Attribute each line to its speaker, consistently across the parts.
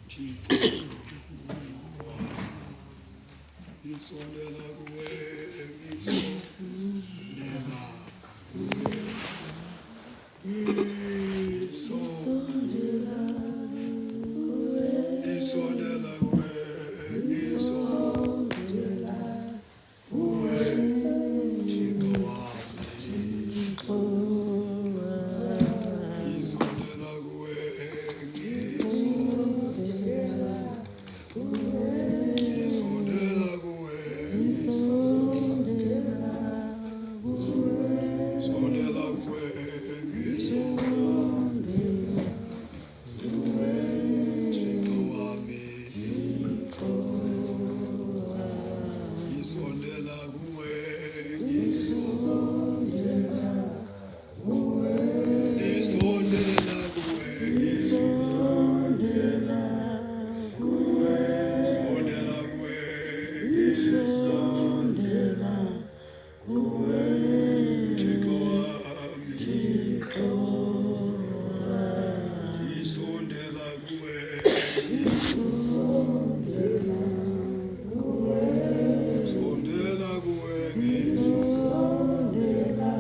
Speaker 1: Thixo wami. Ngisondela kuwe, ngisondela kuwe, ngisondela, ngisondela kuwe, ngisondela kuwe, Thixo wami. Ngisondela kuwe, ngisondela, ngisondela kuwe, ngisondela kuwe, ngisondela, Thixo wami. Ngisondela kuwe, ngisondela, ngisondela kuwe, ngisondela, sondela kuwe, ngisondela,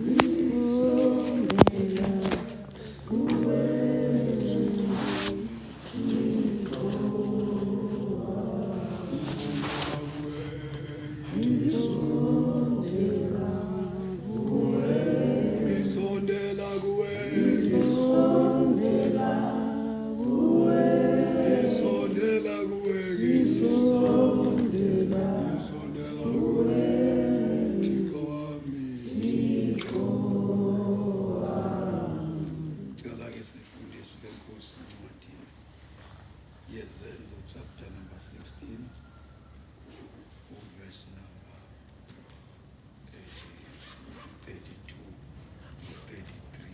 Speaker 1: Thixo wami. Ngisondela kuwe, ngisondela kuwe, ngisondela kuwe, ngisondela kuwe, ngisondela kuwe, ngisondela kuwe, Thixo wami. Cela ke sifunde izwi leNkosi incwadi yeZenzo chapter number 16, verse number 32, 33.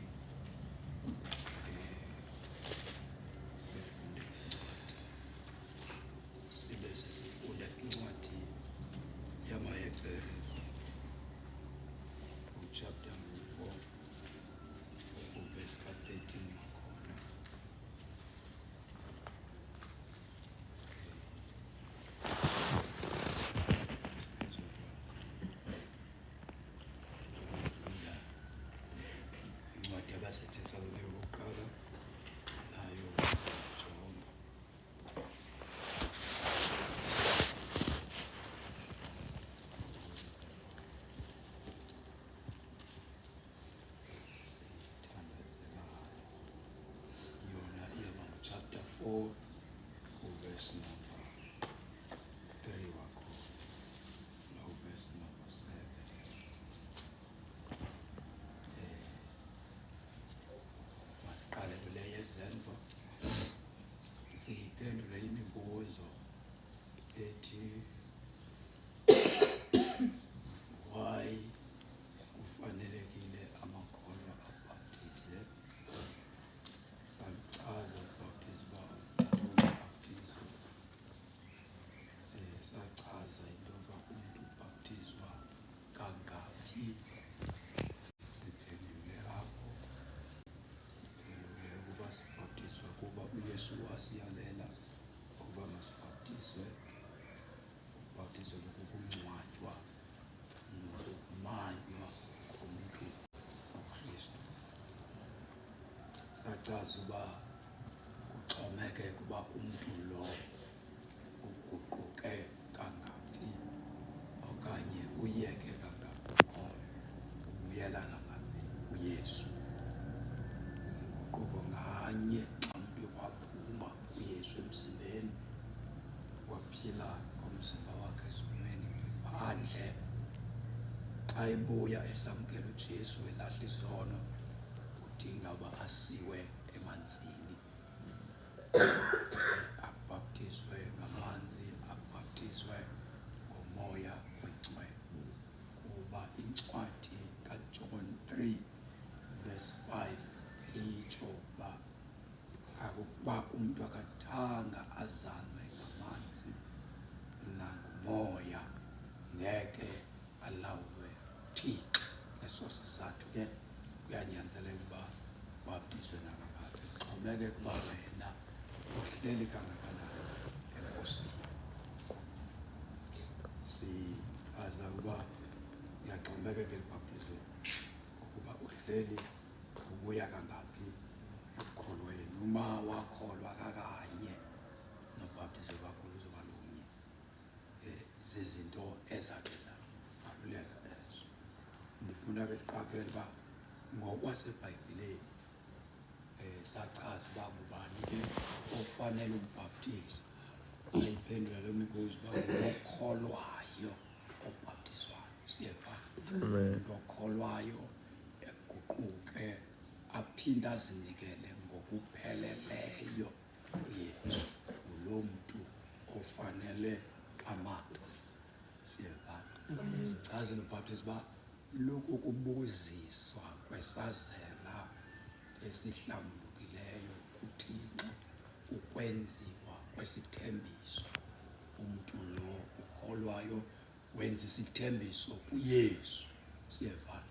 Speaker 1: Sifunde incwadi, sibe sesifunda incwadi yamaHebhere, uchapter ngu-4, uverse ka-13 wakhona. Sizokufunda incwadi yabaseThesalonike yokuqala, nayo jonga. Siyithandazelayo yona iyaba nguchapter 4, uverse number 3 wakhona noverse number 7. Masiqale kule yeZenzo, siyiphendule imibuzo ethi why kufanelekile amakholwa abhaptize. Saluchaza ubhaptizo uba yintoni ubhaptizo. Sachaza into yoba umntu ubhaptizwa kangaphi. Siphendule apho, siphendule ukuba sibhaptizwa kuba uYesu wasiyalela ukuba masibhaptizwe. Ubhaptizo lukukungcwatywa nokumanywa komntu noKristu. Sachaza uba kuxhomekeka uba umntu lo uguquke kangaphi okanye uyeke kangaphi ukholo, ubuyela kangaphi kuYesu. Inguquko nganye xa umntu waphuma kuYesu emzimbeni, waphila ngomzimba wakhe esonweni phandle, xa ebuya esamkela uJesu elahla izono, udinga uba asiwe emanzini, abhaptizwe ngamanzi, abhaptizwe ngoMoya oyiNgcwele, kuba incwadi kaJohn 3 verse 5 itsho uba akukuba umntu akathanga azalwe ngamanzi nangumoya, ngeke alawulwe Thixo. Ngeso sizathu ke kuyanyanzeleka uba ubhaptizwe nakangaphi, kuxhomekeka uba wena uhleli kangakanani eNkosini. Sichaza ukuba kuyaxhomekeka elubhaptizweni ukuba uhleli ubuya kangaphi ekukholweni. Uma wakholwa kakanye nobhaptizo lwakho luzoba lunye. Zizinto ezakhe zabaluleka ezo. Ndifuna ke siqaphele uba ngokwaseBhayibhileni sachaza uba ngubani ke ofanele ukubhaptiza. Sayiphendula loo mibuzo uba ngokholwayo obhaptizwayo. Siyeva? Umntu okholwayo eguquke aphinde azinikele ngokupheleleyo kuYesu, nguloo mntu ofanele amanzi. Siyevana? Sichazile ubhaptizo uba lukukubuziswa kwesazela esihlambulukileyo kuThixo, ukwenziwa kwesithembiso. Umntu lo ukholwayo wenza isithembiso kuYesu. Siyevana?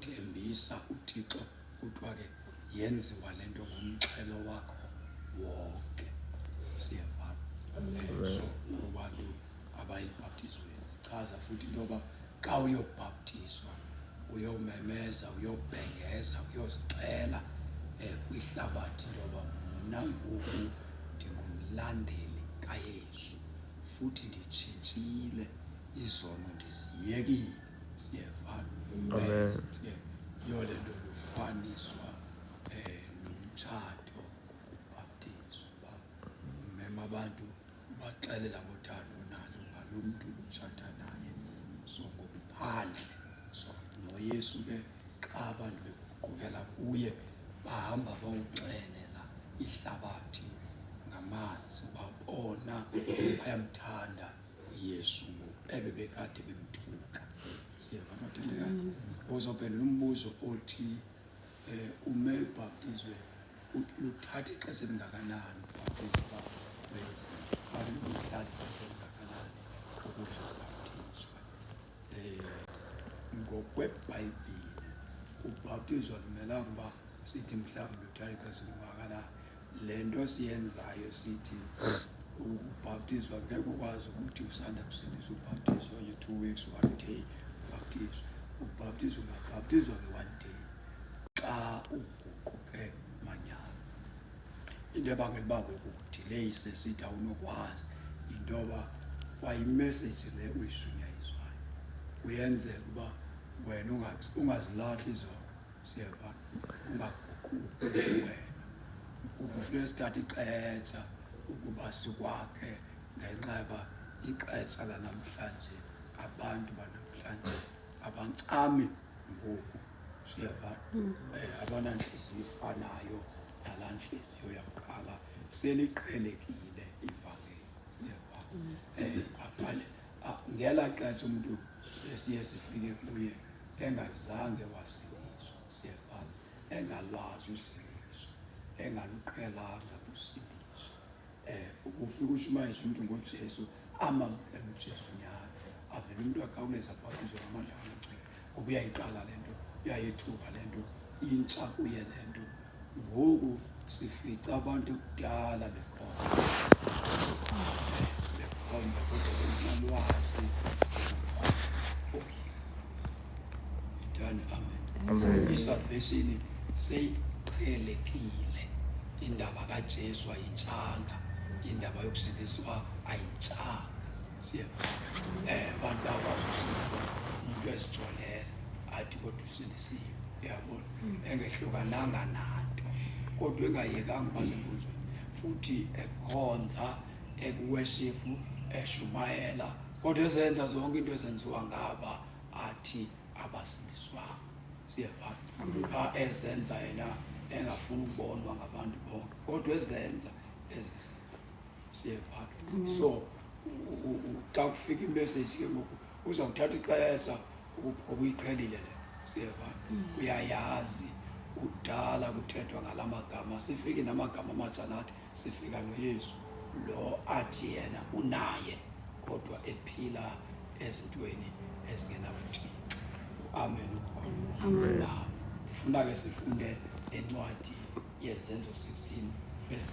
Speaker 1: Thembisa uThixo, kuthiwa ke yenziwa le nto ngumxhelo wakho wonke. Siyevana? So kubantu abayibhaptizweni chaza futhi into yoba xa uyobhaptizwa uyomemeza, uyobhengeza, uyozixela kwihlabathi into yoba mna ngoku ndingumlandeli kaYesu futhi nditshintshile, izono ndiziyekile. Siyevana? Sithi ke yiyo le nto lufaniswa nomtshato ubhaptizo, uba umema abantu ubaxelela ngothando onalo ngalo mntu utshata naye. So ngokuphandle, so noYesu ke xa abantu beguqukela kuye bahamba bawuxelela ihlabathi ngamanzi uba bona bayamthanda uYesu ngoku ebe bekade bemthuka. Siyeva, mathandekayo? Uzawuphendula umbuzo othi umele ubhaptizwe luthatha ixesha elingakanani ubhaptizo uba wenziwe, kufanele uhlale ixesha elingakanani ukuze ubhaptizwe. NgokweBhayibhile ubhaptizo akumelanga uba sithi mhlawumbi luthatha ixesha elingakanani. Le nto siyenzayo sithi ubhaptizwa ngeke ukwazi ukuthi usanda kusindisa ubhaptizwa okanye 2 weeks, 1 day ubhaptizwa. Ubhaptizwa ungabhaptizwa nge-1 day xa uguquke manyana. Into ebangela uba ngoku kudileyise sithi awunokwazi yinto yoba kwayimeseji le uyishunyayiswayo kuyenzeka uba wena ungazilahli izono. Siyeva? Ungaguquki wena, kufuneka sithathe ixesha ukuba sikwakhe, ngenxa yoba ixesha lanamhlanje, abantu banamhlanje abancami ngoku. Siyeva? Abanantliziyo ifanayo nalaa ntliziyo yakuqala, seliqhelekile ivangeli. Siyeva? Ngelaa xesha umntu besiye sifike kuye engazange wasindiswa, siyeva, engalwazi usindiso, engaluqhelanga usindiso. Ubufika ushumayeza umntu ngoJesu, amamkele uJesu nyhani, avele umntu akhawuleze abhaptizwe ngamandla kaNgcwele, ngoba uyayiqala le nto, uyayethuka le nto, intsha kuye le nto. Ngoku sifica abantu kudala bekhonza, bekhonza kodwa bengenalwazi. Ithani amen.
Speaker 2: Amen.
Speaker 1: Isalvation seyiqhelekile, indaba kaJesu ayintshanga, indaba yokusindiswa ayintshanga. Siyeva? Abantu bayakwazi ukusindiswa umuntu ezijolela athi kodwa usindisiwe, uyabona, engehlukananga nanto, kodwa engayekanga uba senkonzweni, futhi ekhonza, ekuworship, eshumayela, kodwa ezenza zonke into ezenziwa ngaba athi abasindiswanga. Siyeva? Xa ezenza yena engafuni ukubonwa ngabantu bonke, kodwa ezenza ezi zinto. Siyeva? So xa kufika imessage ke ngoku uzawuthatha ixesha ngoba uyiqhelile le. Siyeva? Uyayazi kudala kuthethwa ngala magama, sifike namagama amatsha nathi, sifika noYesu lo athi yena unaye kodwa ephila ezintweni ezingenabuthixo. Amen. Ukhona. Ndifuna ke sifunde Incwadi yeZenzo 16 verse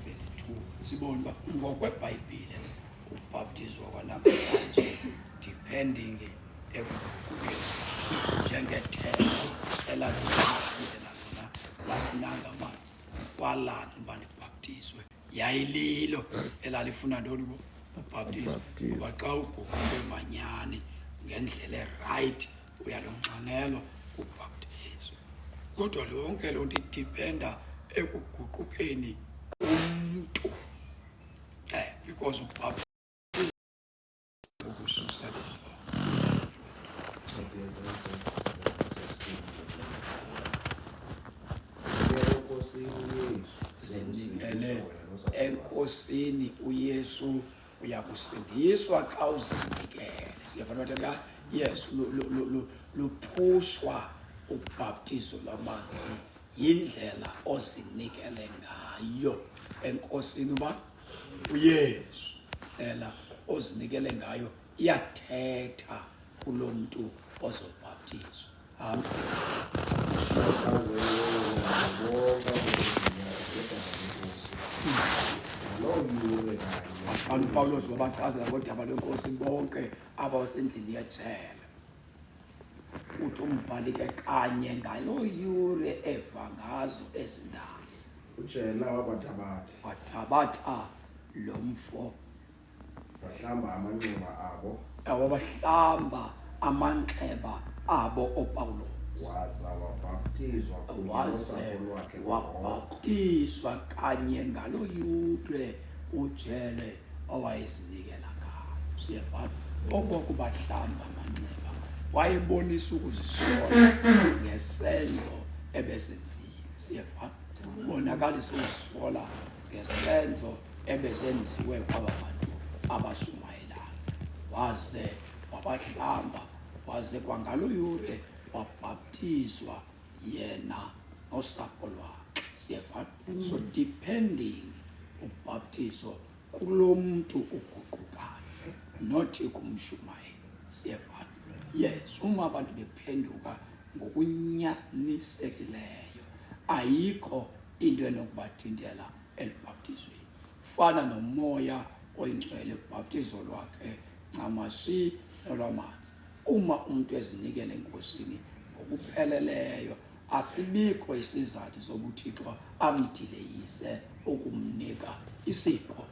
Speaker 1: 32 sibone uba ngokweBhayibhile ubhaptizwa kwanamhlanje depending ekuguqukeni njengetheko elathi lona lathi nanga amanzi kwalani uba ndibhaptizwe. Yayililo elalifuna ntoni kubo? Ubhaptizo. Ngoba xa uguquke manyani ngendlela erayithi uyalunxanelwa ubhaptizo. Kodwa yonke loo nto idipenda ekuguqukeni umntu, because ubhaptizo ukususela. Zinikele eNkosini uYesu, uyakusindiswa xa uzinikele. Siyafana batata? Yes, luphushwa ubhaptizo lwamanzi yindlela ozinikele ngayo eNkosini uba uYesu. Ndlela ozinikele ngayo iyathetha kulo mntu ozobhaptizwa. Amen. Waqala uPawulos wabachazela ngodaba lweNkosi bonke aba basendlini yejele. Uthi umbhali ke kanye ngaloo yure eva ngazo ezi ndaba,
Speaker 2: Ujela wabathabatha.
Speaker 1: Wathabatha lo mfo.
Speaker 2: Wahlamba amanxeba abo.
Speaker 1: Wabahlamba amanxeba abo oPawulos.
Speaker 2: Waza wabhaptizwa kunye
Speaker 1: Waze
Speaker 2: nosapho lwakhe ngoko.
Speaker 1: wabhaptizwa kanye ngaloo yure ujele owayezinikela ngayo. Siyevana? Okokubahlamba amanxeba wayebonisa ukuzisola ngesenzo ebesenzile. Siyevana? Bonakalisa ukuzisola ngesenzo ebesenziwe kwaba bantu abashumayelayo. Waze wabahlamba, waze kwangaloo yure wabhaptizwa yena nosapho lwakhe. Siyevana? So depending ubhaptizo kulo mntu uguqukayo, not kumshumayeli. Siyevana? Yes, uma abantu bephenduka ngokunyanisekileyo ayikho into enokubathintela elubhaptizweni. Fana noMoya oyiNgcwele, ubhaptizo lwakhe ncamasi nolwamanzi. Uma umntu ezinikele eNkosini ngokupheleleyo, asibikho isizathu sobuThixo amdileyise ukumnika isipho.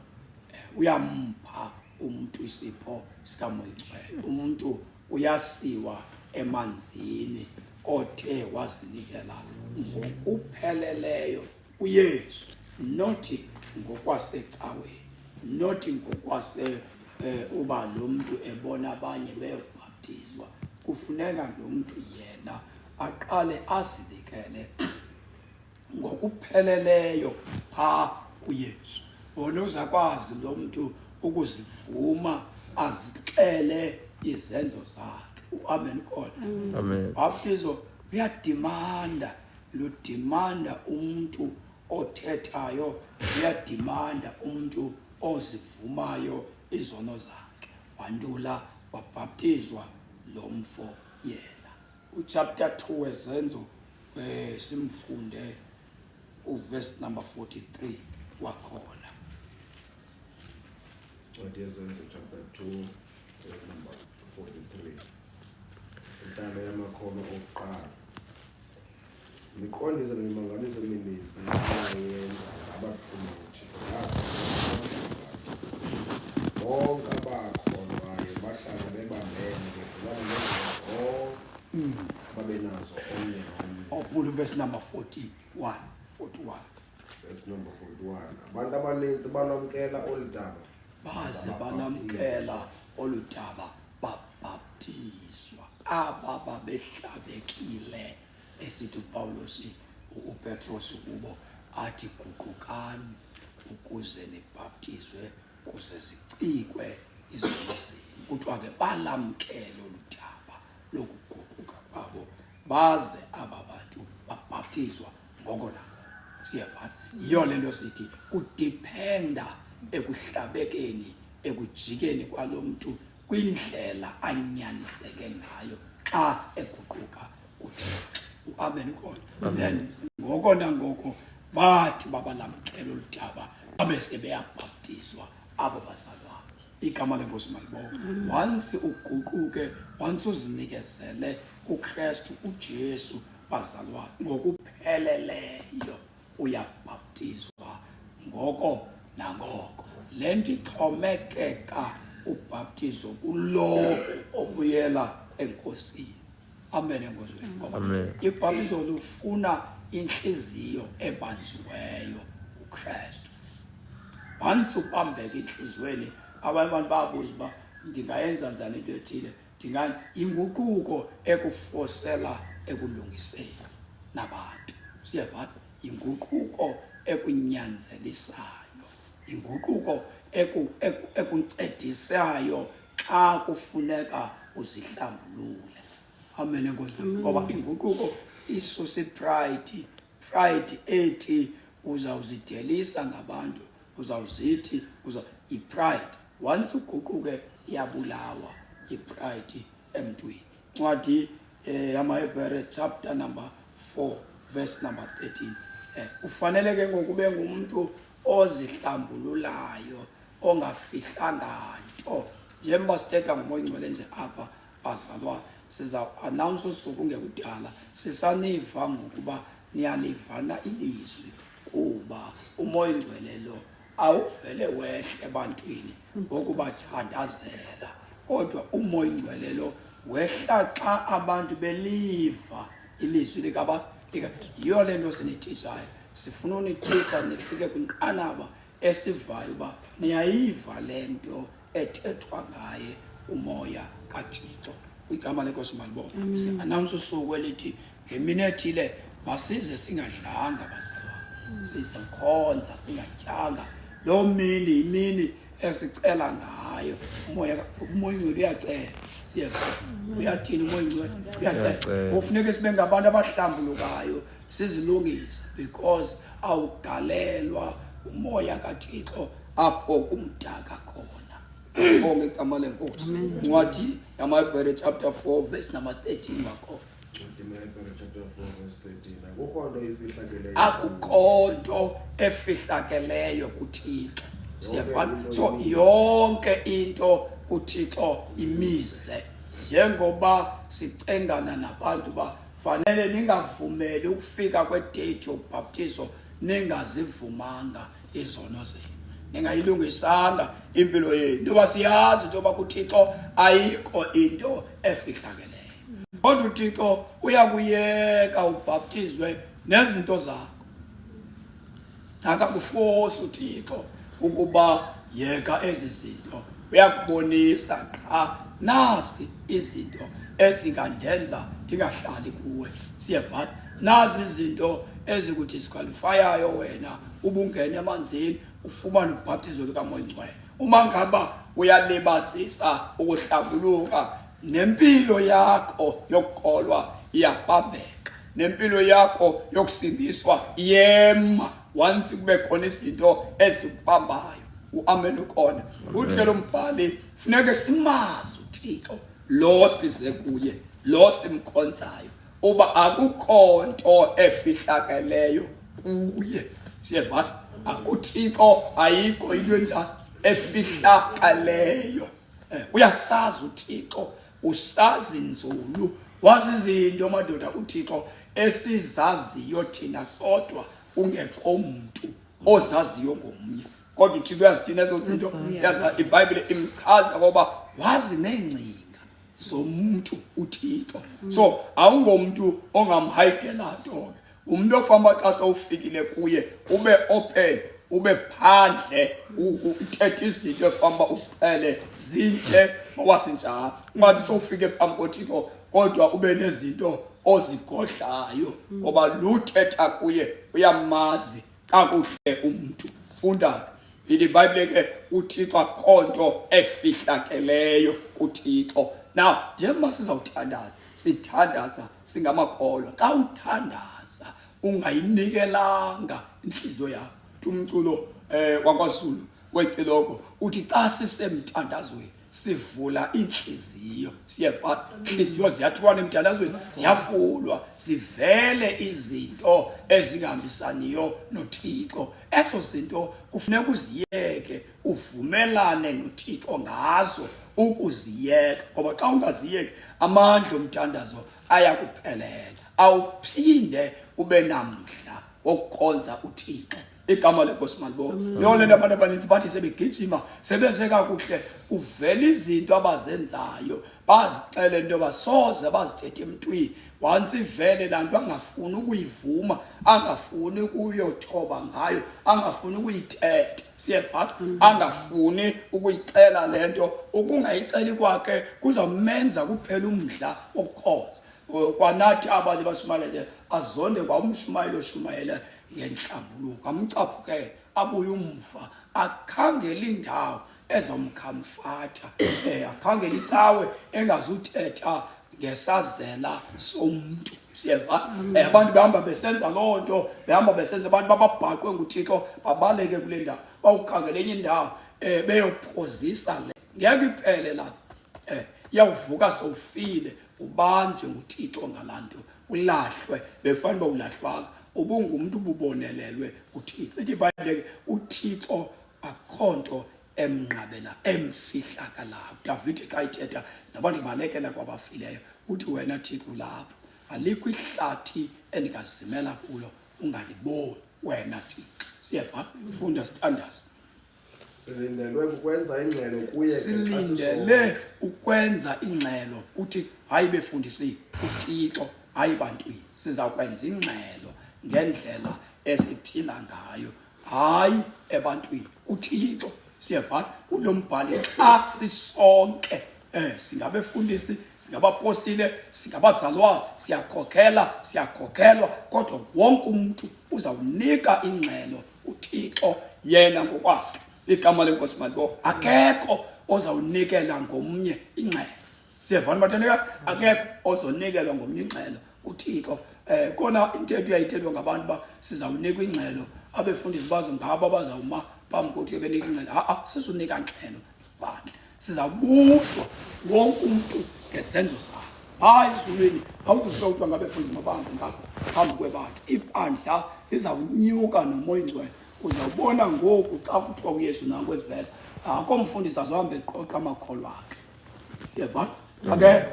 Speaker 1: Uyampha umntu isipho sikaMoya oyiNgcwele. Umntu uyasiwa emanzini othe wazinikela ngokupheleleyo kuYesu, not ngokwasecaweni, not ngokwase uba lo mntu ebona abanye beyobhaptizwa. Kufuneka lo mntu yena aqale azinikele ngokupheleleyo phaa kuYesu. Wona uzakwazi lo mntu ukuzivuma azixele izenzo zakhe. Amen kodwa.
Speaker 3: Amen.
Speaker 1: Bhaptizo luyadimanda, ludimanda umntu othethayo, luyadimanda umntu ozivumayo izono zakhe. Wandula wabhaptizwa lo mfo yena. Uchapter 2 weZenzo, simfunde uverse number 43 wakhona.
Speaker 2: Incwadi yeZenzo chapter 2 verse number 43. Intlalo yamakholwa okuqala. Imiqondiso nemimangaliso emininzi abayenza ngabathunywa nguThixo ngapha. Bonke abakholwayo bahlala bebambene bevelana ngezinto zonke ababenazo omnye nomnye.
Speaker 1: Awufunda uverse number 41. 41.
Speaker 2: Verse number 41. Abantu abaninzi balwamkela olu daba.
Speaker 1: Baze balamkela olu daba babhaptizwa. Aba babehlabekile esithi uPawulos uPetros kubo athi guqukani ukuze nibhaptizwe kuze zicikwe izono zenu. Kuthiwa ke balamkele olu daba lokuguquka kwabo, baze aba bantu babhaptizwa ngoko nangoko. Siyevana? Yiyo le nto sithi kudiphenda ekuhlabekeni, ekujikeni kwalo mntu kwindlela anyaniseke ngayo xa eguquka kuThixo. Amen kodwa. Then Ngoko nangoko bathi babalamkela olu daba babe sebeyabhaptizwa abo bazalwane. Igama leNkosi malibongwe. Once uguquke, once uzinikezele kuKristu uJesu bazalwane ngokupheleleyo uyabhaptizwa ngoko nangoko. Le nto ixhomekeka ubhaptizo kulo obuyela eNkosini. Amen enkozweni ngoba ibhaptizo lufuna inhliziyo ebanjiweyo kuKristu. Once ubambeka enhliziyweni abanye abantu bayabuza uba ndingayenza njani into ethile ndingayenza yinguquko ekufosela ekulungiseni nabantu siyevana yinguquko ekunyanzelisayo yinguquko ekuncedisayo xa kufuneka uzihlambulule amen enkonzweni ngoba inguquko isusa ipride pride ethi uzawuzidelisa ngabantu uzawuzithi uza ipride once uguquke iyabulawa ipride emntwini ncwadi eh, yamaHebhere chapter number 4 verse number 13 eh, ufanele ke ngokube ngumuntu ozihlambululayo ongafihlanga nto njengoba sithetha ngomoya ingcwele nje apha bazalwane siza-announce usuku ngekudala sisaniva ngokuba niyalivana ilizwi kuba umoya ingcwele lo awuvele wehle ebantwini ngokubathandazela kodwa umoya ingcwele lo wehla xa abantu beliva ilizwi likaba yiyo le nto sinititshayo sifuna unititsha nifike kwinqanaba esivayo uba niyayiva le nto ethethwa ngaye umoya kaThixo kwigama lenkosi malibonga si-anawunsa usuku elithi ngemini ethile masize singadlanga bazalwane sizokhonza singatyanga loo mini yimini esicela ngayo umoya umoya ingcwele uyacela siyeva uyathini umoya ingcwele uyacela kufuneka sibe ngabantu abahlambulukayo sizilungise because awugalelwa umoya kaThixo apho kumdaka khona bonke igama lenkosi ncwadi yamaHebhere chapter 4 verse number 13 wakhona akukho nto efihlakeleyo kuThixo siyafana so yonke into kuThixo imize njengoba sicengana nabantu ba fanele ningavumeli ukufika kwedate yobhaptizo ningazivumanga izono zenu ningayilungisanga impilo yenu ntoba siyazi into yoba kuthixo ayikho into efihlakeleyo kodwa uthixo uyakuyeka ubhaptizwe nezinto zakho akakufosi uthixo ukuba yeka ezi zinto uyakubonisa qha nazi izinto ezingandenza ndingahlali kuwe siyevana nazi izinto ezikudisqualifayayo wena ubungena emanzini ufumane ubhaptizo lukamoya ingcwele uma ngaba uyalibazisa ukuhlambuluka nempilo yakho yokukholwa iyabambeka nempilo yakho yokusindiswa iyema once kube khona izinto ezikubambayo uamen ukhona uthi ke lo mbhali funeke simazi uThixo lo size kuye lo simkhonzayo uba akukho nto efihlakeleyo kuye siyevana akuthixo ayikho into enjalo efihlakaleyo eh, uyasazi uthixo usazi nzulu wazi izinto madoda uthixo esizaziyo thina sodwa kungekho mntu ozaziyo ngomnye kodwa uthixo uyazithina ezo zinto yaza ibhayibhile imchaza ngoba wazi neengcinga zomntu uthixo so awungomntu ongamhayidela nto ke umntu ofamba xa sewufikile kuye ube open ube phandle uthethe izinto efamba usicele zintle ngoba sinjalo ungathi sowufike phambi kothixo kodwa ube nezinto ozigodlayo ngoba luthetha kuye uyamazi kakuhle umntu funda ithi ibhayibhile ke uthixo akho nto efihlakeleyo kuthixo now njengoba sizawuthandaza sithandaza singamakholwa xa uthandaza ungayinikelanga intliziyo yakho umculo eh wakwaZulu weciloko uthi xa sisemthandazweni Sivula iintliziyo, siyeva intliziyo ziyathukwana emthandazweni, ziyavulwa zivele izinto ezingahambisaniyo noThixo. Ezo zinto kufuneka uziyeke, uvumelane noThixo ngazo ukuziyeka, ngoba xa ungaziyeki amandla omthandazo ayakuphelela, awuphinde ube namdla wokukhonza uThixo. Igama lenkosi malibonga. Yiyo le nto abantu abaninzi bathi sebegijima sebeze kakuhle, kuvela izinto abazenzayo bazixele into yoba soze bazithethe emntwini. Once ivele laa nto angafuni ukuyivuma, angafuni ukuyothoba ngayo, angafuni ukuyithetha, siyeva, angafuni ukuyixela le nto, ukungayixeli kwakhe kuzawumenza kuphela umdla wokukhonza. Kwanathi abanye bashumayele azonde kwa umshumayeli oshumayele ngenhlambuluko, amcaphukele, abuye umva, akhangele indawo ezomkhamfatha, akhangele icawe engazuthetha ngesazela somntu. Siyeva, abantu behamba besenza loo nto, behamba besenza, abantu bababhaqwe nguThixo babaleke kule ndawo, bawukhangele enye indawo, beyophozisa le. Ngeke iphele la. Iyawuvuka sowufile, ubanjwe nguThixo ngalaa nto, ulahlwe. Bekufanele uba ulahlwanga, ubungumntu ububonelelwe nguThixo. Ithi iBhayibhile ke, uThixo akukho nto emnqabela, emfihlakalayo. Davide xa ithetha nabantu balekela kwabafileyo, uthi wena Thixo ulapho, alikho ihlathi endingazimela kulo ungaliboni wena Thixo. Siyeva, funda sithandaze.
Speaker 2: Silindelwe kukwenza ingxelo kuye ke xa
Speaker 1: Silindele ukwenza ingxelo kuthi, hayi befundisi, kuThixo, hayi bantwini. Siza kwenza ingxelo ngendlela esiphila ngayo, hayi ebantwini, kuThixo. Siyeva kulo mbhali xa sisonke, singabefundisi, singabapostile, singabazalwane, siyakhokhela, siyakhokhelwa, kodwa wonke umuntu uzawunika ingxelo kuThixo yena ngokwakhe. Igama lenkosi malibongwe. Akekho ozawunikela ngomnye ingxelo. Siyevana bathandeka, akekho ozonikelwa ngomnye ingxelo kuThixo. Kona intetho iyayithethwa ngabantu uba sizawunikwa ingxelo, abefundisi bazo ngabo abazawuma phambi kokuthi benika ingxelo. Ha-a, sizunika ngxelo bandla, sizawubuswa wonke umntu ngezenzo zakhe. Hayi ezulwini awuzufika kuthiwa ngabefundisi mabahambe ngapha phambi kwebandla. Ibandla lizawunyuka noMoya oyiNgcwele. Uzawubona ngoku xa kuthiwa uYesu nanku evela, akho mfundisi azohambe eqoqa amakholwa akhe. Siyeva? Akekho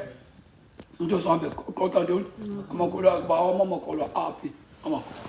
Speaker 1: umntu ozohambe eqoqa ntoni amakholwa akhe, bawo amakholwa aphi amakholwa.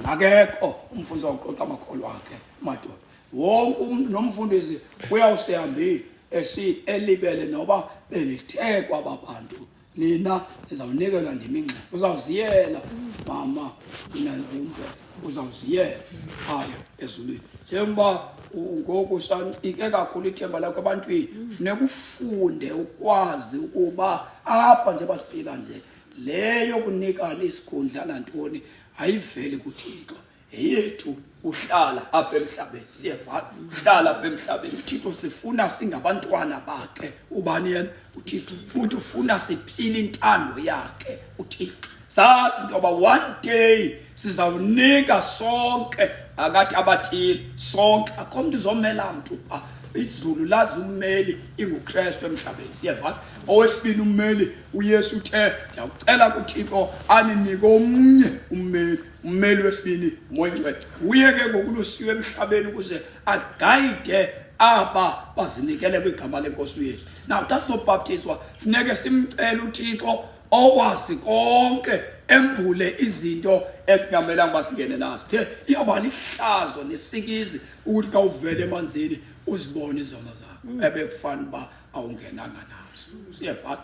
Speaker 1: Akekho umfundisi ozawuqoqa amakholwa akhe, madoda. Wonke umntu nomfundisi uyawusehambile esithi elibele noba benithe kwaba bantu, nina nizawunikelwa ndim ingxelo. Uzawuziyela mama, nina zumbe, uzawuziyela phaya ezulwini. Njengoba ngoku sancike kakhulu ithemba lakho ebantwini, funeka ufunde ukwazi ukuba apha njengoba siphila nje, le yokunikana isikhundla nantoni ayiveli kuThixo, yeyethu uhlala apha emhlabeni. Siyevana, uhlala apha emhlabeni. uThixo sifuna singabantwana bakhe. Ubani yena? uThixo. Futhi ufuna siphile intando yakhe uThixo. Sazi into yoba one day sizawunika sonke, akathi abathile, sonke. Akho mntu uzomela mntu pha. Izulu lazi ummeli inguKrestu emhlabeni. Siyevana. Owesibini ummeli, uYesu uthe ndiyawucela kuThixo aninike omnye ummeli, ummeli wesibini, uMoya oyiNgcwele. Uye ke ngoku lusiwe emhlabeni ukuze agayide aba bazinikele kwigama lenkosi uYesu. Now xa sizobhaptizwa funeke simcele uThixo owazi konke embule izinto esingamelanga uba singene nazo. The iyawuba lihlazo nesikizi ukuthi xa uvele emanzini uzibone izono zakho ebekufanele uba awungenanga nazo. Siyevana?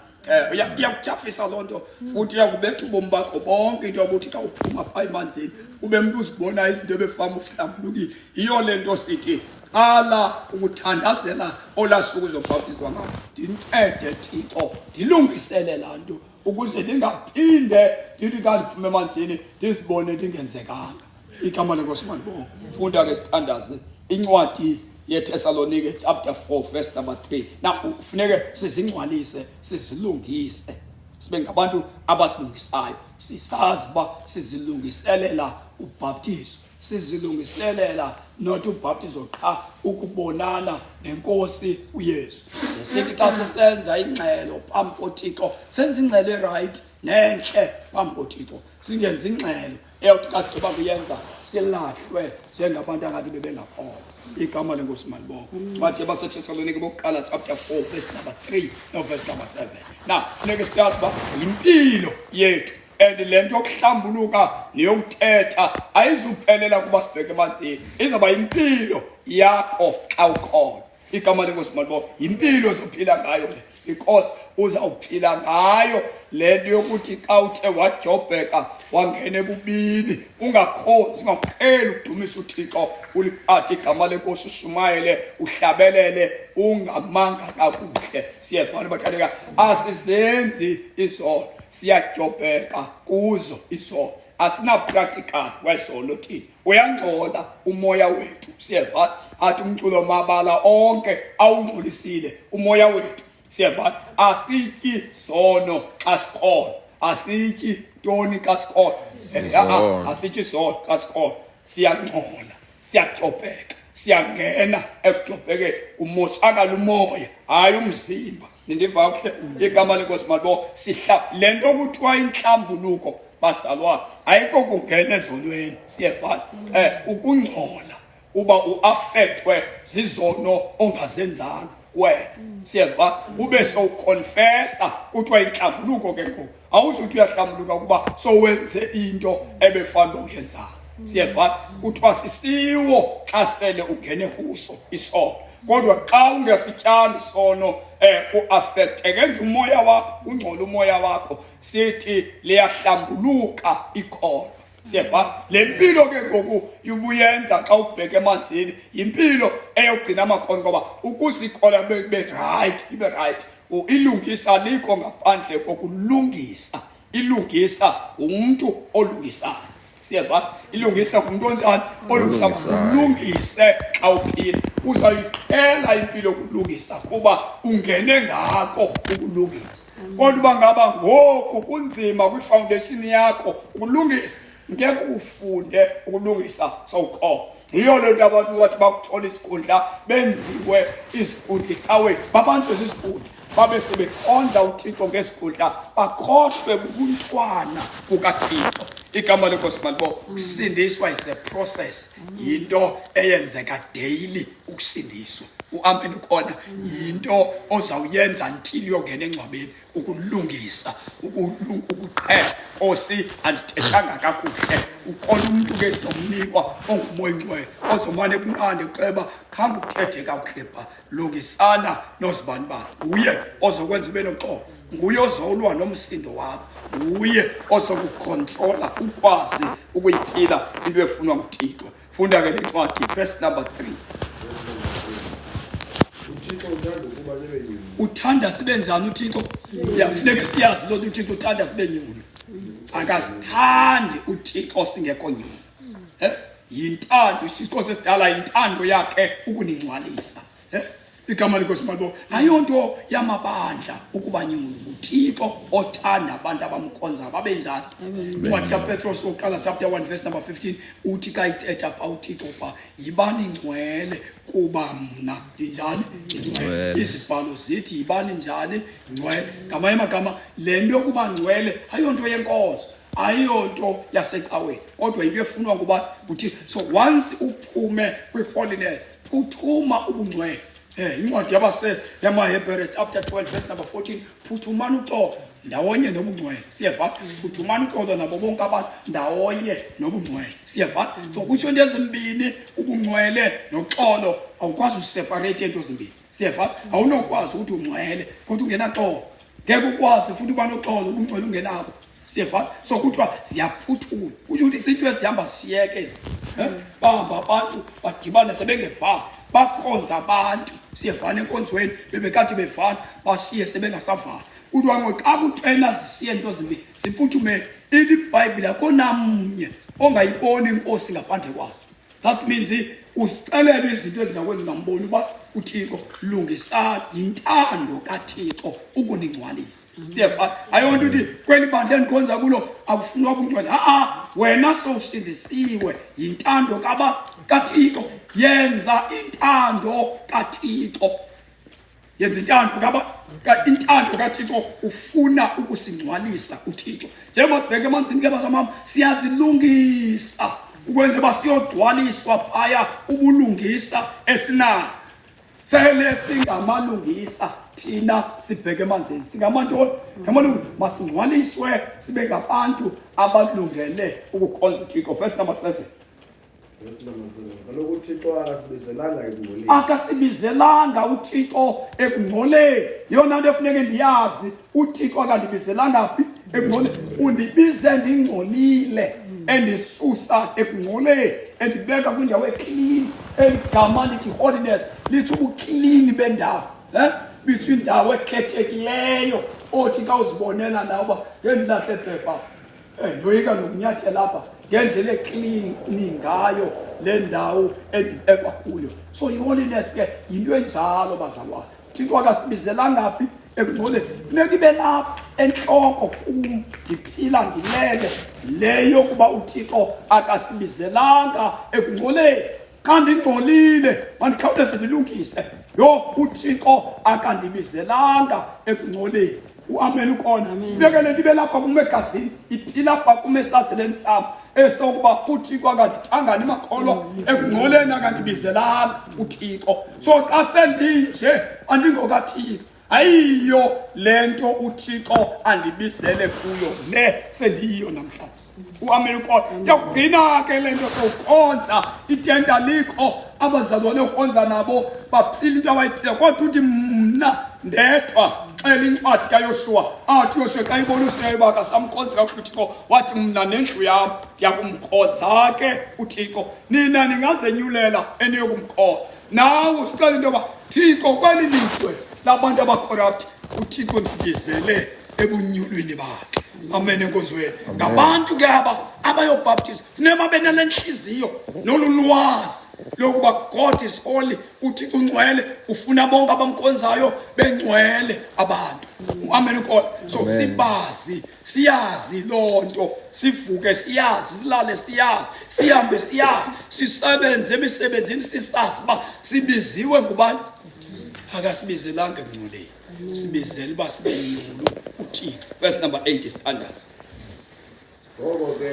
Speaker 1: Iyakutyhafisa loo nto, futhi iyakubetha ubomi bakho bonke into yokuthi xa uphuma phaa emanzini ube mntu uzibona izinto ebefama uhlambulukile. Yiyo le nto sithi qala ukuthandazela olaa suku uzobhaptizwa ngalo. Ndincede Thixo, ndilungisele laa nto ukuze ndingaphinde ndithi xa ndiphuma emanzini ndizibone ndingenzekanga. Igama lenkosi malibongwe. Funda ke sithandaze incwadi yeThessalonike chapter 4 verse number 3. Now kufuneke sizingcwalise, sizilungise, sibe ngabantu abasilungisayo, sisazi uba sizilungiselela ubhaptizo. Sizilungiselela not ubhaptizo qha, ukubonana nenkosi uYesu. Sisithi xa sisenza ingxelo phambi koThixo, senza ingxelo erayithi nentle phambi koThixo, singenzi ingxelo eyawuthi xa sigqiba kuyenza silahlwe njengabantu angathi bebengakholwa. Igama lenkosi malibongo. Bathi abaseThesalonike bokuqala chapter 4 verse number 3 no verse number 7. Now funeke siyazi uba yimpilo yethu, and le nto yokuhlambuluka neyokuthetha ayizuphelela kuba sibheke emanzini, izawuba yimpilo yakho xa ukhona. Igama lenkosi malibongo. Yimpilo ozophila ngayo le, because uzawuphila ngayo le nto yokuthi xa uthe wajobheka wangena ebubini, ungakhonzi, ungaqheli ukudumisa uThixo, uliphathe igama lenkosi, ushumayele, uhlabelele, ungamanga kakuhle. Siyevana bathandeka, asizenzi izono, siyajobheka kuzo izono, asina-practical kwezono thina, uyangcola umoya wethu. Siyeva, athi umculo mabala onke awungcolisile umoya wethu. Siyeva, asityi sono xa sikhona, asityi ntoni xa sikhona? And asityi sono xa sikhona, siyangcola, siyacobheka, siyangena ekucobhekeni, kumoshakala umoya, hayi umzimba. Nindiva kuhle? Igama lenkosi malibo. Sihla le nto kuthiwa intlambuluko, bazalwane, ayikho kungena ezonweni. Siyefana ukungcola uba uaffectwe zizono ongazenzanga wena. Siyeva, ube sowuconfessa, kuthiwa intlambuluko ke ngoku. Awuzuthi uyahlambuluka kuba sowenze into ebefana uyenzanga. Siyeva, kuthiwa sisiwo xa sele ungene kuso isono, kodwa xa ungesityanga isono, uaffecteke nje umoya wakho, kungcola umoya wakho, sithi liyahlambuluka ikholwa. Siyeva, le mpilo ke ngoku ibuyenza xa ubheka emanzini yimpilo eyogcina amakhono, ngoba ukuze ikholwa libe right, libe right, ilungisa likho ngaphandle kokulungisa. Ilungisa ngumntu olungisayo. Siyeva, ilungisa ngumntu onjani? Olungisa. Ulungise xa uphila, uzayiqhela impilo yokulungisa kuba ungene ngako ukulungisa. Kodwa uba ngaba ngoku kunzima kwifoundation yakho ukulungisa, ngeke ufunde ukulungisa sowukhola. Yiyo le nto abantu bathi bakuthola isikhundla, benziwe izikhundla ecaweni, babanjwe zizikhundla, babe sebekhonza uThixo ngesikhundla, bakhohlwe bubuntwana bukaThixo. Igama lenkosi malibo. Ukusindiswa is a process, yinto eyenzeka daily ukusindiswa. Uamen ukhona, yinto ozawuyenza until uyongena engcwabeni, ukulungisa, ukuqhela. Nkosi, andithethanga kakuhle. Ukhona umntu ke sizomnikwa ongumoya ingcwele ozomane kunqande kuxeba, khange uthethe kakuhle pha, lungisana nozibani bani. Nguye ozokwenza ube noxolo, nguye ozolwa nomsindo wakho, nguye ozokukhontrola ukwazi ukuyiphila into efunwa nguThixo. Funda ke le ncwadi, verse number 3.
Speaker 2: UThixo uthanda ukuba nibe nyulu.
Speaker 1: Uthanda sibe njani uThixo? Yafuneka siyazi loo nto, uThixo uthanda sibe nyulu. Akazithandi uThixo singekho nyulu. Yintando, isiko sesidala, yintando yakhe ukuningcwalisa. Igama lenkosi malibo. Ayonto yamabandla ukuba nyulu, nguThixo othanda abantu abamkhonza babe njani. Incwadi kaPetros wokuqala chapter 1 verse number 15 uthi xa ithetha pha uThixo pha, yibani ngcwele kuba mna ndinjani? Ngcwele. Izibhalo zithi yibani njani? Ngcwele. Ngamanye amagama, le nto yokuba ngcwele ayonto yenkonzo, ayonto yasecaweni, kodwa yinto efunwa nguba nguThixo. So once uphume kwi-holiness, phuthuma ubungcwele. Incwadi yabase yamaHebhere chapter 12 verse number 14, phuthumani uxolo ndawonye nobungcwele. Siyeva, phuthumani uxolo nabo bonke abantu ndawonye nobungcwele. Siyeva, so kutsho into ezimbini, ubungcwele noxolo, awukwazi useparate into ezimbini. Siyeva, awunokwazi ukuthi ungcwele kodwa ungenaxolo, ngeke ukwazi futhi uba noxolo ubungcwele ungenabo. Siyeva, so kuthiwa ziyaphuthuma, kusho ukuthi izinto ezihamba zishiyeke ezi. Bahamba abantu badibane sebengevani, bakhonza abantu. Siyevana, enkonzweni bebekade bevana, bashiye sebengasavani. Kuthiwa ngo xa kuthena zishiye into zimbini ziphuthumele. Ithi iBhayibhile akho namnye ongayiboni inkosi ngaphandle kwazo. That means usixelele izinto ezingakwenza ungamboni uba uThixo lungisani. Yintando kaThixo ukuningcwalisa. Siyeva, ayonto uthi kweli bandla endikhonza kulo akufunwa bungcwele. Ha-a, wena sowusindisiwe yintando kaba kaThixo. Yenza intando kaThixo, yenza intando kaba intando kaThixo. Ufuna ukusingcwalisa uThixo. Njengoba sibheke emanzini ke bazamam, siyazilungisa ukwenza uba siyogcwaliswa phaya ubulungisa esinayo. Sele singamalungisa thina, sibheke emanzini, singamantoni? Ngamalungisa. Masingcwaliswe sibe ngabantu abalungele ukukhonza uThixo. Verse number 7.
Speaker 2: Verse number 7. Kaloku uThixo akasibizelanga ekungcoleni.
Speaker 1: Akasibizelanga uThixo ekungcoleni. Yeyona nto efuneke ndiyazi, uThixo akandibizelanga phi? Ekungcoleni. Undibize ndingcolile, endisusa ekungcoleni, endibeka kwindawo eklini. Eli gama lithi holiness litsho ubuklini bendawo, litsho indawo ekhethekileyo othi xa uzibonela nawe uba ngendilahle phepha, ndoyika nokunyathela apha ngendlela eklini ngayo le ndawo endibekwa kuyo. So i-holiness ke yinto enjalo, bazalwane. Thixo akasibizelanga phi? Ekungcoleni. Funeka ibe lapha entloko kum, ndiphila ndilele le yokuba uThixo akasibizelanga ekungcoleni. Xa ndingcolile mandikhawuleze ndilungise. Yho, uThixo akandibizelanga ekungcoleni. Uamen ukhona. Funeka le nto ibe lapha kum egazini, iphila apha kum esazeleni sam, esokuba uThixo akandithangani makholwa ekungcoleni, akandibizelanga uThixo. So xa sendinje andingokaThixo, ayiyo le nto uThixo andibizele kuyo le sendiyiyo namhlanje. Uamen ukhona. Yakugcina ke le nto sowukhonza, itenda likho, abazalwane okhonza nabo baphila into abayiphila, kodwa uthi mna ndedwa. Xela incwadi kaYoshuwa, athi uYoshuwa xa ibona uSirayeli uba akasamkhonzi kakuhle uThixo, wathi mna nendlu yam ndiyakumkhonza ke uThixo, nina ningazenyulela eniyokumkhonza. Nawe usixela into yoba Thixo kweli lizwe labantu abacorrupt, uThixo ndibizele ebunyulwini bakhe. Amen enkonzweni. Ngabantu ke aba abayobhaptizwa funeka babe nale ntliziyo nolu lwazi lokuba God is holy, uThixo ungcwele, ufuna bonke abamkhonzayo bengcwele abantu. Amen ukhona. So sibazi, siyazi loo nto, sivuke siyazi, silale siyazi, sihambe siyazi, sisebenze emisebenzini sisazi uba sibiziwe ngubani. Akasibizelanga ekungcoleni, sibizele uba sibe nyulu uThixo. Verse number 8, standards.
Speaker 2: Ngoko ke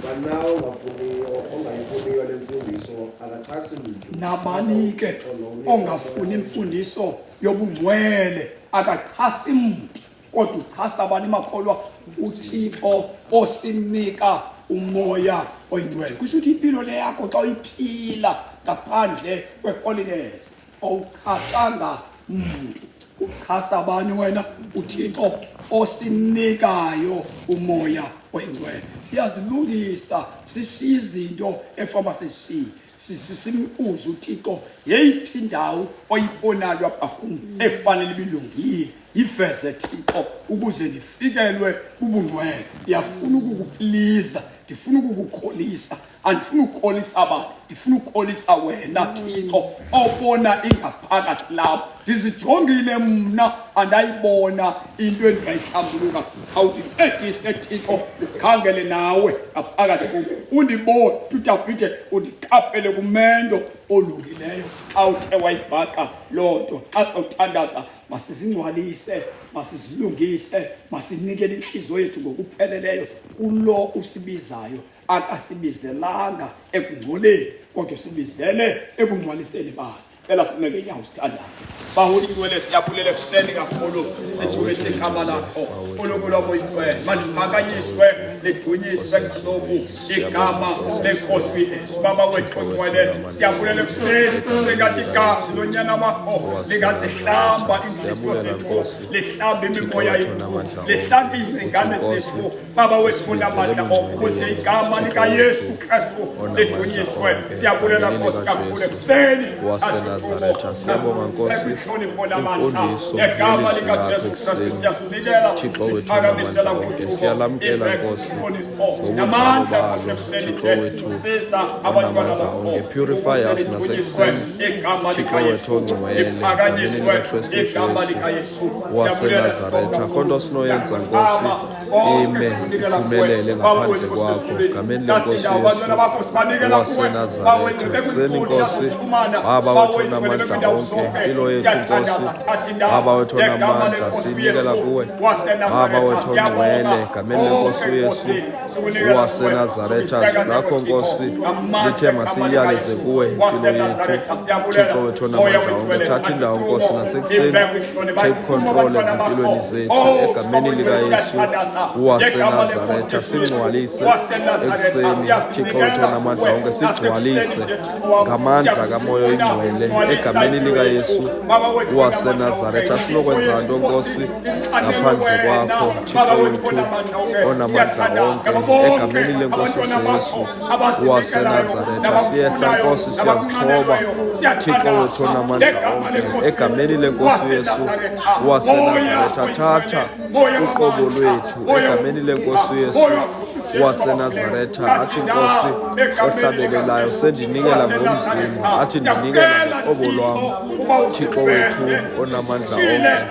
Speaker 2: nabani na ongafuniyo, ongayifuniyo le mfundiso akachasi mntu.
Speaker 1: Nabani ke ongafuni imfundiso yobungcwele akachasi mntu, kodwa uchasa abani makholwa? UThixo osinika uMoya oyiNgcwele. Kusho ukuthi impilo le yakho xa uyiphila ngaphandle kwe-holiness awuchasanga mntu, uchasa abani wena? UThixo osinikayo uMoya oyiNgcwele. Siyazilungisa, sishiye izinto efama sishiye, simbuze uThixo, yeyiphi indawo oyibonayo apha kum efanele ibilungile? Yiveze Thixo ukuze ndifikelwe bubungcwele. Ndiyafuna ukukupliza, ndifuna ukukukholisa, andifuni ukukholisa abantu, ndifuna ukukholisa wena Thixo obona ingaphakathi lam. Ndizijongile mna, andayibona into endingayihlambuluka. Khawundincedise Thixo, ukhangele nawe ngaphakathi kum, undibone. UDavide, undikhaphele kumendo olungileyo. Xa uthe wayibhaqa loo nto, xa sewuthandaza, masizingcwalise, masizilungise, masinikele intliziyo yethu ngokupheleleyo kulo usibizayo. Akasibizelanga ekungcoleni, kodwa usibizele ekungcwaliseni bakhe. Cela sime ngeenyawo sithandaze. Bawo ingcwele, siyabulela ekuseni kakhulu, sidumise igama lakho Nkulunkulu wabo ingcwele. Maliphakanyiswe lidunyiswe kaloku igama lenkosi uYesu. Baba wethu ongcwele, siyabulela ekuseni, sengathi igazi lonyana wakho lingazihlamba iintliziyo zethu, lihlambe imimoya yethu, lihlambe iingcingane zethu. Baba wethu onamandla onke, ukuze igama likaYesu Kristu lidunyiswe. Siyabulela Nkosi kakhulu ekuseni.
Speaker 3: waseNazaretha. Siyabonga Nkosi
Speaker 1: Inhlonipho namandla
Speaker 3: imfundiso
Speaker 1: ngegama
Speaker 3: yelizwi lakho
Speaker 1: likaJesu Kristu
Speaker 3: ekuseni.
Speaker 1: siyasinikela,
Speaker 3: Thixo wethu
Speaker 1: siphakamisela
Speaker 3: onamandla onke,
Speaker 1: kudumo
Speaker 3: siyalamkela Nkosi
Speaker 1: inhlonipho
Speaker 3: ngobunjalo
Speaker 1: namandla
Speaker 3: balo.
Speaker 1: Nkosi ekuseni
Speaker 3: Thixo
Speaker 1: nje
Speaker 3: wethu
Speaker 1: siza abantwana
Speaker 3: onamandla
Speaker 1: bakho
Speaker 3: onke, purify
Speaker 1: ukuze
Speaker 3: us
Speaker 1: lidunyiswe
Speaker 3: nasekuseni.
Speaker 1: igama
Speaker 3: Thixo wethu
Speaker 1: likaYesu,
Speaker 3: ongcwele, egameni
Speaker 1: liphakanyiswe
Speaker 3: likaKristu
Speaker 1: igama
Speaker 3: Jesu
Speaker 1: likaYesu. Siyabulela
Speaker 3: waseNazaretha. Akho nto sinoyenza Nkosi ime iphumelele ngaphandle kwakho. Egameni lenkosi Yesu waseNazaretha. Ekuseni Nkosi, Baba wethu onamandla onke, impilo yethu Nkosi, Baba wethu onamandla, siyinikela kuwe. Baba wethu ongcwele, egameni lenkosi uYesu waseNazaretha. Ngakho Nkosi, lithe masiyiyaleze kuwe impilo yethu. Thixo wethu onamandla onke, thatha indawo Nkosi nasekuseni. Take control ezimpilweni zethu egameni likaYesu waseNazaretha. Singcwalise ekuseni, Thixo wethu onamandla onke, sigcwalise ngamandla kaMoya oyiNgcwele egameni likaYesu waseNazaretha. Sinokwenza nto Nkosi ngaphandle kwakho, Thixo wethu onamandla onke, egameni lenkosi uJesu waseNazaretha. Siyehla Nkosi, siyazithoba, Thixo wethu onamandla onke, egameni lenkosi uYesu waseNazaretha. Thatha uqobo lwethu egameni lenkosi uYesu waseNazaretha. Athi Nkosi ohlabelelayo, sendinikela ngomzimba, athi ndinikela ngoqobo lwam, Thixo wethu onamandla onke,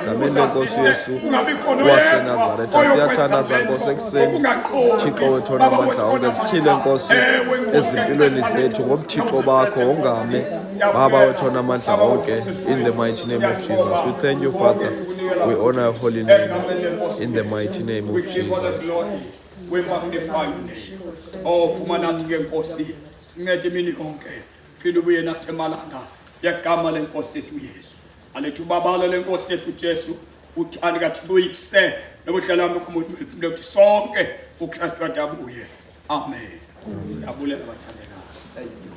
Speaker 3: egameni lenkosi uYesu waseNazaretha. Siyathandaza Nkosi ekuseni, Thixo wethu onamandla onke, zityhile Nkosi ezimpilweni zethu ngobuthixo bakho, wongame Baba wethu onamandla onke, in the mighty name of Jesus. We thank you, Father. We honor your holy name in the mighty name of
Speaker 1: We give all the
Speaker 3: Jesus.
Speaker 1: glory. We magnify your name. Oh, phuma nathi ke Nkosi. Sincede imini yonke. Phinde ubuye nathi emalanga yegama lenkosi yethu Yesu. Alethu ubabalo lenkosi yethu Jesu. Uthando kaThixo uyise nobudlelwano bokumuntu wethu ukuthi sonke uKristu adabuye. Amen. Siyabulela bathandekayo. Thank you.